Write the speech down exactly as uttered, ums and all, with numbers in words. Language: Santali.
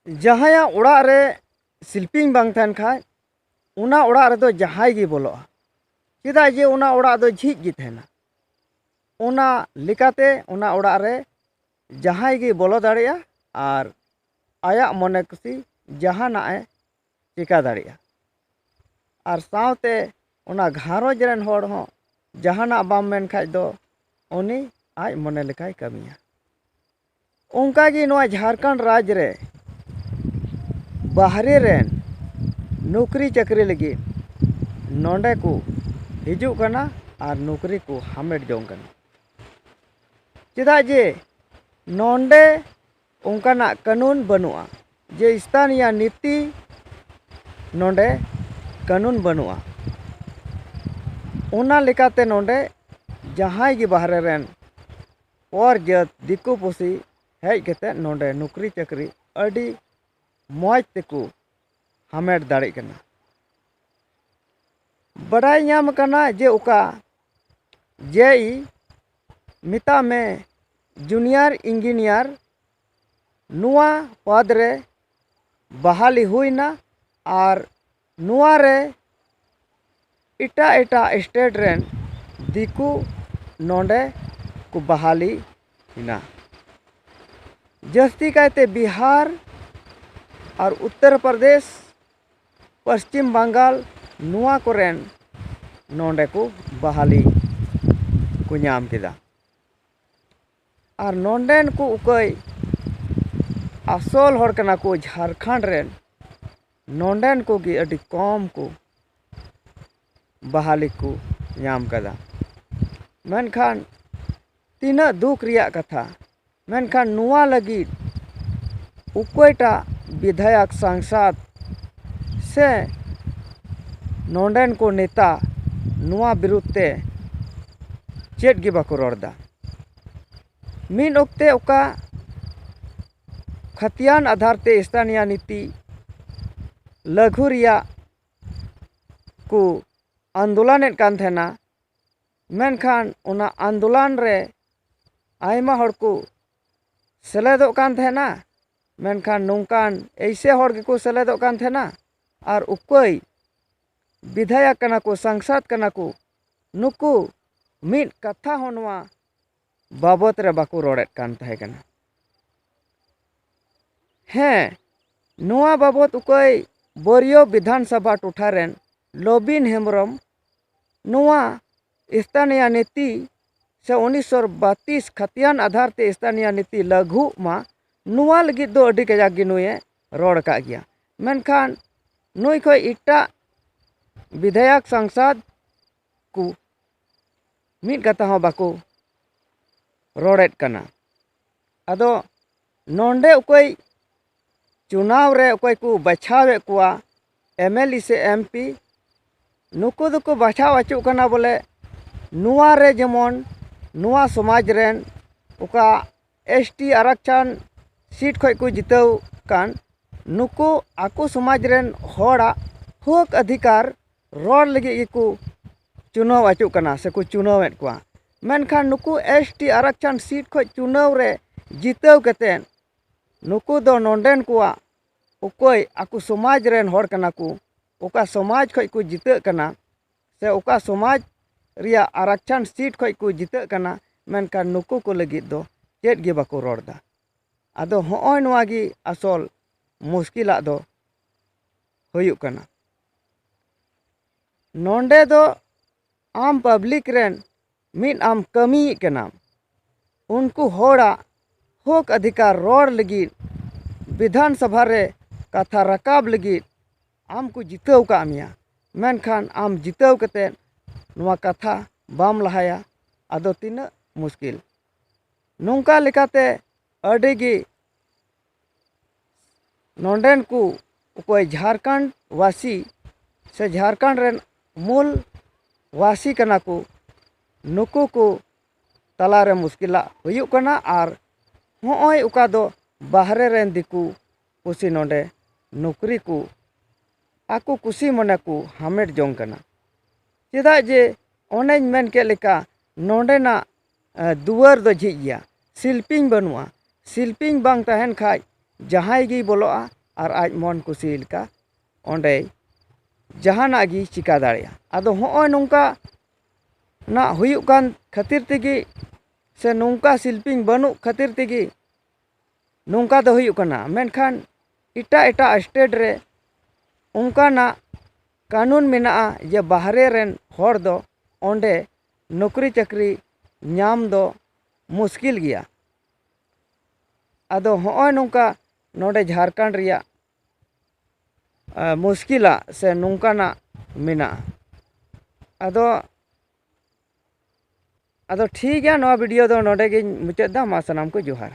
ᱡᱟᱦᱟᱸᱭᱟᱜ ᱚᱲᱟᱜ ᱨᱮ ᱥᱤᱞᱯᱤᱧ ᱵᱟᱝ ᱛᱟᱦᱮᱱ ᱠᱷᱟᱡ, ᱚᱱᱟ ᱚᱲᱟᱜ ᱨᱮᱫᱚ ᱡᱟᱦᱟᱸᱭ ᱜᱮ ᱵᱚᱞᱚᱜᱼᱟ, ᱪᱮᱫᱟᱜ ᱡᱮ ᱚᱱᱟ ᱚᱲᱟᱜ ᱫᱚ ᱡᱷᱤᱡ ᱜᱮ ᱛᱟᱦᱮᱱᱟ᱾ ᱚᱱᱟ ᱞᱮᱠᱟᱛᱮ ᱚᱱᱟ ᱚᱲᱟᱜ ᱨᱮ ᱡᱟᱦᱟᱸᱭ ᱜᱮ ᱵᱚᱞᱚ ᱫᱟᱲᱮᱭᱟᱜᱼᱟ ᱟᱨ ᱟᱭᱟᱜ ᱢᱚᱱᱮ ᱠᱩᱥᱤ ᱡᱟᱦᱟᱱᱟᱜ ᱮ ᱪᱮᱠᱟ ᱫᱟᱲᱮᱭᱟᱜᱼᱟ᱾ ᱟᱨ ᱥᱟᱶᱛᱮ ᱚᱱᱟ ᱜᱷᱟᱨᱚᱸᱡᱽ ᱨᱮᱱ ᱦᱚᱲ ᱦᱚᱸ ᱡᱟᱦᱟᱱᱟᱜ ᱵᱟᱢ ᱢᱮᱱ ᱠᱷᱟᱡ ᱫᱚ ᱩᱱᱤ ᱟᱡ ᱢᱚᱱᱮ ᱞᱮᱠᱟᱭ ᱠᱟᱹᱢᱤᱭᱟ᱾ ᱚᱱᱠᱟᱜᱮ ᱱᱚᱣᱟ ᱡᱷᱟᱲᱠᱷᱚᱸᱰ ᱨᱟᱡᱽ ᱨᱮ ᱵᱟᱦᱨᱮ ᱨᱮᱱ ᱱᱚᱠᱨᱤ ᱪᱟᱹᱠᱨᱤ ᱞᱟᱹᱜᱤᱫ ᱱᱚᱰᱮ ᱠᱚ ᱦᱤᱡᱩᱜ ᱠᱟᱱᱟ ᱟᱨ ᱱᱚᱠᱨᱤ ᱠᱚ ᱦᱟᱢᱮᱴ ᱡᱚᱝ ᱠᱟᱱᱟ᱾ ᱪᱮᱫᱟᱜ ᱡᱮ ᱱᱚᱰᱮ ᱚᱱᱠᱟᱱᱟᱜ ᱠᱟᱹᱱᱩᱱ ᱵᱟᱹᱱᱩᱜᱼᱟ, ᱡᱮ ᱥᱛᱷᱟᱱᱤᱭᱟ ᱱᱤᱛᱤ ᱱᱚᱰᱮ ᱠᱟᱹᱱᱩᱱ ᱵᱟᱹᱱᱩᱜᱼᱟ᱾ ᱚᱱᱟ ᱞᱮᱠᱟᱛᱮ ᱱᱚᱰᱮ ᱡᱟᱦᱟᱸᱭ ᱜᱮ ᱵᱟᱦᱨᱮ ᱨᱮᱱ ᱯᱚᱨ ᱡᱟᱹᱛ ᱫᱤᱠᱩ ᱯᱩᱥᱤ ᱦᱮᱡ ᱠᱟᱛᱮ ᱱᱚᱰᱮ ᱱᱚᱠᱨᱤ ᱪᱟᱹᱠᱨᱤ ᱟᱹᱰᱤ ᱢᱚᱡᱽ ᱛᱮᱠᱚ ᱦᱟᱢᱮᱴ ᱫᱟᱲᱮᱜ ᱠᱟᱱᱟ᱾ ᱵᱟᱰᱟᱭ ᱧᱟᱢ ᱟᱠᱟᱱᱟ ᱡᱮ ᱚᱠᱟ ᱡᱮ ᱤ ᱢᱮᱛᱟᱜ ᱢᱮ ᱡᱩᱱᱤᱭᱟᱨ ᱤᱧᱡᱤᱱᱤᱭᱟᱨ ᱱᱚᱣᱟ ᱯᱚᱫᱽ ᱨᱮ ᱵᱟᱦᱟᱞᱤ ᱦᱩᱭᱱᱟ ᱟᱨ ᱱᱚᱣᱟ ᱨᱮ ᱮᱴᱟᱜ ᱮᱴᱟᱜ ᱥᱴᱮᱴ ᱨᱮᱱ ᱫᱤᱠᱩ ᱱᱚᱰᱮ ᱠᱚ ᱵᱟᱦᱟᱞᱤ ᱮᱱᱟ᱾ ᱡᱟᱹᱥᱛᱤ ᱠᱟᱭᱛᱮ ᱵᱤᱦᱟᱨ ᱟᱨ ᱩᱛᱛᱚᱨ ᱯᱨᱚᱫᱮᱥ, ᱯᱚᱥᱪᱤᱢ ᱵᱟᱝᱜᱟᱞ, ᱱᱚᱣᱟ ᱠᱚᱨᱮᱱ ᱱᱚᱰᱮ ᱠᱚ ᱵᱟᱦᱟᱞᱤ ᱠᱚ ᱧᱟᱢ ᱠᱮᱫᱟ᱾ ᱟᱨ ᱱᱚᱰᱮᱱ ᱠᱚ ᱚᱠᱚᱭ ᱟᱥᱚᱞ ᱦᱚᱲ ᱠᱟᱱᱟ ᱠᱚ ᱡᱷᱟᱲᱠᱷᱚᱸᱰ ᱨᱮᱱ, ᱱᱚᱰᱮᱱ ᱠᱚᱜᱮ ᱟᱹᱰᱤ ᱠᱚᱢ ᱠᱚ ᱵᱟᱦᱟᱞᱤ ᱠᱚ ᱧᱟᱢ ᱠᱟᱫᱟ᱾ ᱢᱮᱱᱠᱷᱟᱱ ᱛᱤᱱᱟᱹᱜ ᱫᱩᱠ ᱨᱮᱭᱟᱜ ᱠᱟᱛᱷᱟ, ᱢᱮᱱᱠᱷᱟᱱ ᱱᱚᱣᱟ ᱞᱟᱹᱜᱤᱫ ᱚᱠᱚᱭᱴᱟᱜ ᱵᱤᱫᱷᱟᱭᱚᱠ, ᱥᱟᱝᱥᱟᱫ ᱥᱮ ᱱᱚᱰᱮᱱ ᱠᱚ ᱱᱮᱛᱟ ᱱᱚᱣᱟ ᱵᱤᱨᱩᱫᱷ ᱛᱮ ᱪᱮᱫ ᱜᱮ ᱵᱟᱠᱚ ᱨᱚᱲ ᱮᱫᱟ᱾ ᱢᱤᱫ ᱚᱠᱛᱮ ᱚᱠᱟ ᱠᱷᱟᱛᱤᱭᱟᱱ ᱟᱫᱷᱟᱨ ᱛᱮ ᱥᱛᱷᱟᱱᱤᱭᱟ ᱱᱤᱛᱤ ᱞᱟᱹᱜᱷᱩ ᱨᱮᱭᱟᱜ ᱠᱚ ᱟᱱᱫᱳᱞᱚᱱᱮᱫ ᱠᱟᱱ ᱛᱟᱦᱮᱱᱟ, ᱢᱮᱱᱠᱷᱟᱱ ᱚᱱᱟ ᱟᱱᱫᱳᱞᱚᱱ ᱨᱮ ᱟᱭᱢᱟ ᱦᱚᱲ ᱠᱚ ᱥᱮᱞᱮᱫᱚᱜ ᱠᱟᱱ ᱛᱟᱦᱮᱱᱟ, ᱢᱮᱱᱠᱷᱟᱱ ᱱᱚᱝᱠᱟᱱ ᱮᱭᱥᱮ ᱦᱚᱲ ᱜᱮᱠᱚ ᱥᱮᱞᱮᱫᱚᱜ ᱠᱟᱱ ᱛᱟᱦᱮᱱᱟ᱾ ᱟᱨ ᱚᱠᱚᱭ ᱵᱤᱫᱷᱟᱭᱚᱠ ᱠᱟᱱᱟ ᱠᱚ, ᱥᱟᱝᱥᱟᱫ ᱠᱟᱱᱟ ᱠᱚ, ᱱᱩᱠᱩ ᱢᱤᱫ ᱠᱟᱛᱷᱟ ᱦᱚᱸ ᱱᱚᱣᱟ ᱵᱟᱵᱚᱛ ᱨᱮ ᱵᱟᱠᱚ ᱨᱚᱲᱮᱫ ᱠᱟᱱ ᱛᱟᱦᱮᱸ ᱠᱟᱱᱟ᱾ ᱦᱮᱸ, ᱱᱚᱣᱟ ᱵᱟᱵᱚᱛ ᱚᱠᱚᱭ ᱵᱟᱹᱨᱭᱟᱹ ᱵᱤᱫᱷᱟᱱ ᱥᱚᱵᱷᱟ ᱴᱚᱴᱷᱟ ᱨᱮᱱ ᱞᱚᱵᱤᱱ ᱦᱮᱢᱵᱨᱚᱢ ᱱᱚᱣᱟ ᱥᱛᱷᱟᱱᱤᱭᱟ ᱱᱤᱛᱤ ᱥᱮ ᱩᱱᱤᱥᱥᱚ ᱵᱟᱛᱤᱥ ᱠᱷᱟᱛᱤᱭᱟᱱ ᱟᱫᱷᱟᱨ ᱛᱮ ᱥᱛᱷᱟᱱᱤᱭᱟ ᱱᱤᱛᱤ ᱞᱟᱹᱜᱩᱜ ᱢᱟ, ᱱᱚᱣᱟ ᱞᱟᱹᱜᱤᱫ ᱫᱚ ᱟᱹᱰᱤ ᱠᱟᱡᱟᱠ ᱜᱮ ᱱᱩᱭᱮ ᱨᱚᱲ ᱟᱠᱟᱫ ᱜᱮᱭᱟ᱾ ᱢᱮᱱᱠᱷᱟᱱ ᱱᱩᱭ ᱠᱷᱚᱱ ᱮᱴᱟᱜ ᱵᱤᱫᱷᱟᱭᱚᱠ, ᱥᱟᱝᱥᱟᱫ ᱠᱚ ᱢᱤᱫ ᱠᱟᱛᱷᱟ ᱦᱚᱸ ᱵᱟᱠᱚ ᱨᱚᱲᱮᱫ ᱠᱟᱱᱟ᱾ ᱟᱫᱚ ᱱᱚᱰᱮ ᱚᱠᱚᱭ ᱪᱩᱱᱟᱣ ᱨᱮ ᱚᱠᱚᱭ ᱠᱚ ᱵᱟᱪᱷᱟᱣᱮᱫ ᱠᱚᱣᱟ, ᱮᱢ ᱮᱞ ᱮ ᱥᱮ ᱮᱢ ᱯᱤ, ᱱᱩᱠᱩ ᱫᱚᱠᱚ ᱵᱟᱪᱷᱟᱣ ᱚᱪᱚᱜ ᱠᱟᱱᱟ ᱵᱚᱞᱮ ᱱᱚᱣᱟ ᱨᱮ ᱡᱮᱢᱚᱱ ᱱᱚᱣᱟ ᱥᱚᱢᱟᱡᱽ ᱨᱮᱱ ᱚᱠᱟ ᱮᱥ ᱴᱤ ᱟᱨᱟᱠᱪᱷᱟᱱ ᱥᱤᱴ ᱠᱷᱚᱱ ᱠᱚ ᱡᱤᱛᱟᱹᱣ ᱠᱟᱱ, ᱱᱩᱠᱩ ᱟᱠᱚ ᱥᱚᱢᱟᱡᱽ ᱨᱮᱱ ᱦᱚᱲᱟᱜ ᱦᱚᱠ ᱚᱫᱷᱤᱠᱟᱨ ᱨᱚᱲ ᱞᱟᱹᱜᱤᱫ ᱜᱮᱠᱚ ᱪᱩᱱᱟᱹᱣ ᱚᱪᱚᱜ ᱠᱟᱱᱟ ᱥᱮᱠᱚ ᱪᱩᱱᱟᱹᱣᱮᱫ ᱠᱚᱣᱟ᱾ ᱢᱮᱱᱠᱷᱟᱱ ᱱᱩᱠᱩ ᱮᱥ ᱴᱤ ᱟᱨᱟᱠᱪᱷᱟᱱ ᱥᱤᱴ ᱠᱷᱚᱱ ᱪᱩᱱᱟᱹᱣ ᱨᱮ ᱡᱤᱛᱟᱹᱣ ᱠᱟᱛᱮᱫ ᱱᱩᱠᱩ ᱫᱚ ᱱᱚᱰᱮᱱ ᱠᱚᱣᱟᱜ ᱚᱠᱚᱭ ᱟᱠᱚ ᱥᱚᱢᱟᱡᱽ ᱨᱮᱱ ᱦᱚᱲ ᱠᱟᱱᱟ ᱠᱚ, ᱚᱠᱟ ᱥᱚᱢᱟᱡᱽ ᱠᱷᱚᱱ ᱠᱚ ᱡᱤᱛᱟᱹᱜ ᱠᱟᱱᱟ ᱥᱮ ᱚᱠᱟ ᱥᱚᱢᱟᱡᱽ ᱨᱮᱭᱟᱜ ᱟᱨᱟᱠᱪᱷᱟᱱ ᱥᱤᱴ ᱠᱷᱚᱱ ᱠᱚ ᱡᱤᱛᱟᱹᱜ ᱠᱟᱱᱟ, ᱢᱮᱱᱠᱷᱟᱱ ᱱᱩᱠᱩ ᱠᱚ ᱞᱟᱹᱜᱤᱫ ᱫᱚ ᱪᱮᱫ ᱜᱮ ᱵᱟᱠᱚ ᱨᱚᱲ ᱮᱫᱟ᱾ ᱟᱫᱚ ᱦᱚᱸᱜᱼᱚᱭ ᱱᱚᱣᱟ ᱜᱮ ᱟᱥᱚᱞ ᱢᱩᱥᱠᱤᱞᱟᱜ ᱫᱚ ᱦᱩᱭᱩᱜ ᱠᱟᱱᱟ᱾ ᱱᱚᱰᱮ ᱫᱚ ᱟᱢ ᱯᱟᱵᱽᱞᱤᱠ ᱨᱮᱱ ᱢᱤᱫ ᱟᱢ ᱠᱟᱹᱢᱤᱭᱮᱫ ᱠᱟᱱᱟᱢ, ᱩᱱᱠᱩ ᱦᱚᱲᱟᱜ ᱦᱚᱠ ᱚᱫᱷᱤᱠᱟᱨ ᱨᱚᱲ ᱞᱟᱹᱜᱤᱫ, ᱵᱤᱫᱷᱟᱱ ᱥᱚᱵᱷᱟ ᱨᱮ ᱠᱟᱛᱷᱟ ᱨᱟᱠᱟᱵ ᱞᱟᱹᱜᱤᱫ ᱟᱢ ᱠᱚ ᱡᱤᱛᱟᱹᱣ ᱟᱠᱟᱫ ᱢᱮᱭᱟ, ᱢᱮᱱᱠᱷᱟᱱ ᱟᱢ ᱡᱤᱛᱟᱹᱣ ᱠᱟᱛᱮᱫ ᱱᱚᱣᱟ ᱠᱟᱛᱷᱟ ᱵᱟᱢ ᱞᱟᱦᱟᱭᱟ, ᱟᱫᱚ ᱛᱤᱱᱟᱹᱜ ᱢᱩᱥᱠᱤᱞ᱾ ᱱᱚᱝᱠᱟ ᱞᱮᱠᱟᱛᱮ ᱟᱹᱰᱤ ᱜᱮ ᱱᱚᱰᱮᱱ ᱠᱚ ᱚᱠᱚᱭ ᱡᱷᱟᱲᱠᱷᱚᱸᱰ ᱵᱟᱥᱤ ᱥᱮ ᱡᱷᱟᱲᱠᱷᱚᱸᱰ ᱨᱮᱱ ᱢᱩᱞ ᱵᱟᱥᱤ ᱠᱟᱱᱟ ᱠᱚ, ᱱᱩᱠᱩ ᱠᱚ ᱛᱟᱞᱟᱨᱮ ᱢᱩᱥᱠᱤᱞᱟᱜ ᱦᱩᱭᱩᱜ ᱠᱟᱱᱟ᱾ ᱟᱨ ᱦᱚᱸᱜᱼᱚᱭ ᱚᱠᱟ ᱫᱚ ᱵᱟᱦᱨᱮ ᱨᱮᱱ ᱫᱤᱠᱩ ᱯᱩᱥᱤ ᱱᱚᱰᱮ ᱱᱚᱠᱨᱤ ᱠᱚ ᱟᱠᱚ ᱠᱩᱥᱤ ᱢᱚᱱᱮ ᱠᱚ ᱦᱟᱢᱮᱴ ᱡᱚᱝ ᱠᱟᱱᱟ᱾ ᱪᱮᱫᱟᱜ ᱡᱮ ᱚᱱᱮᱧ ᱢᱮᱱ ᱠᱮᱫ ᱞᱮᱠᱟ, ᱱᱚᱰᱮᱱᱟᱜ, ᱮ, ᱫᱩᱣᱟᱹᱨ ᱫᱚ ᱡᱷᱤᱡ ᱜᱮᱭᱟ, ᱥᱤᱞᱯᱤᱧ ᱵᱟᱹᱱᱩᱜᱼᱟ᱾ ᱥᱤᱞᱯᱤᱧ ᱵᱟᱝ ᱛᱟᱦᱮᱱ ᱠᱷᱟᱡ ᱡᱟᱦᱟᱸᱭ ᱜᱮᱭ ᱵᱚᱞᱚᱜᱼᱟ ᱟᱨ ᱟᱡ ᱢᱚᱱ ᱠᱩᱥᱤ ᱞᱮᱠᱟ ᱚᱸᱰᱮ ᱡᱟᱦᱟᱱᱟᱜ ᱜᱮᱭ ᱪᱤᱠᱟ ᱫᱟᱲᱮᱭᱟᱜᱼᱟ᱾ ᱟᱫᱚ ᱦᱚᱸᱜᱼᱚᱭ ᱱᱚᱝᱠᱟ ᱱᱟᱜ ᱦᱩᱭᱩᱜ ᱠᱟᱱ ᱠᱷᱟᱹᱛᱤᱨ ᱛᱮᱜᱮ ᱥᱮ ᱱᱚᱝᱠᱟ ᱥᱤᱞᱯᱤᱧ ᱵᱟᱹᱱᱩᱜ ᱠᱷᱟᱹᱛᱤᱨ ᱛᱮᱜᱮ ᱱᱚᱝᱠᱟ ᱫᱚ ᱦᱩᱭᱩᱜ ᱠᱟᱱᱟ᱾ ᱢᱮᱱᱠᱷᱟᱱ ᱮᱴᱟᱜ ᱮᱴᱟᱜ ᱥᱴᱮᱴ ᱨᱮ ᱚᱱᱠᱟᱱᱟᱜ ᱠᱟᱹᱱᱩᱱ ᱢᱮᱱᱟᱜᱼᱟ ᱡᱮ ᱵᱟᱦᱨᱮ ᱨᱮᱱ ᱦᱚᱲ ᱫᱚ ᱚᱸᱰᱮ ᱱᱚᱠᱨᱤ ᱪᱟᱹᱠᱨᱤ ᱧᱟᱢ ᱫᱚ ᱢᱩᱥᱠᱤᱞ ᱜᱮᱭᱟ᱾ ᱟᱫᱚ ᱦᱚᱸᱜᱼᱚᱭ ᱱᱚᱝᱠᱟ ᱱᱚᱰᱮ ᱡᱷᱟᱲᱠᱷᱚᱸᱰ ᱨᱮᱭᱟᱜ ᱢᱩᱥᱠᱤᱞᱟᱜ ᱥᱮ ᱱᱚᱝᱠᱟᱱᱟᱜ ᱢᱮᱱᱟᱜᱼᱟ᱾ ᱟᱫᱚ ᱟᱫᱚ ᱴᱷᱤᱠ ᱜᱮᱭᱟ, ᱱᱚᱣᱟ ᱵᱷᱤᱰᱤᱭᱳ ᱫᱚ ᱱᱚᱰᱮ ᱜᱤᱧ ᱢᱩᱪᱟᱹᱫ ᱮᱫᱟ᱾ ᱢᱟ ᱥᱟᱱᱟᱢ ᱠᱚ ᱡᱚᱦᱟᱨ᱾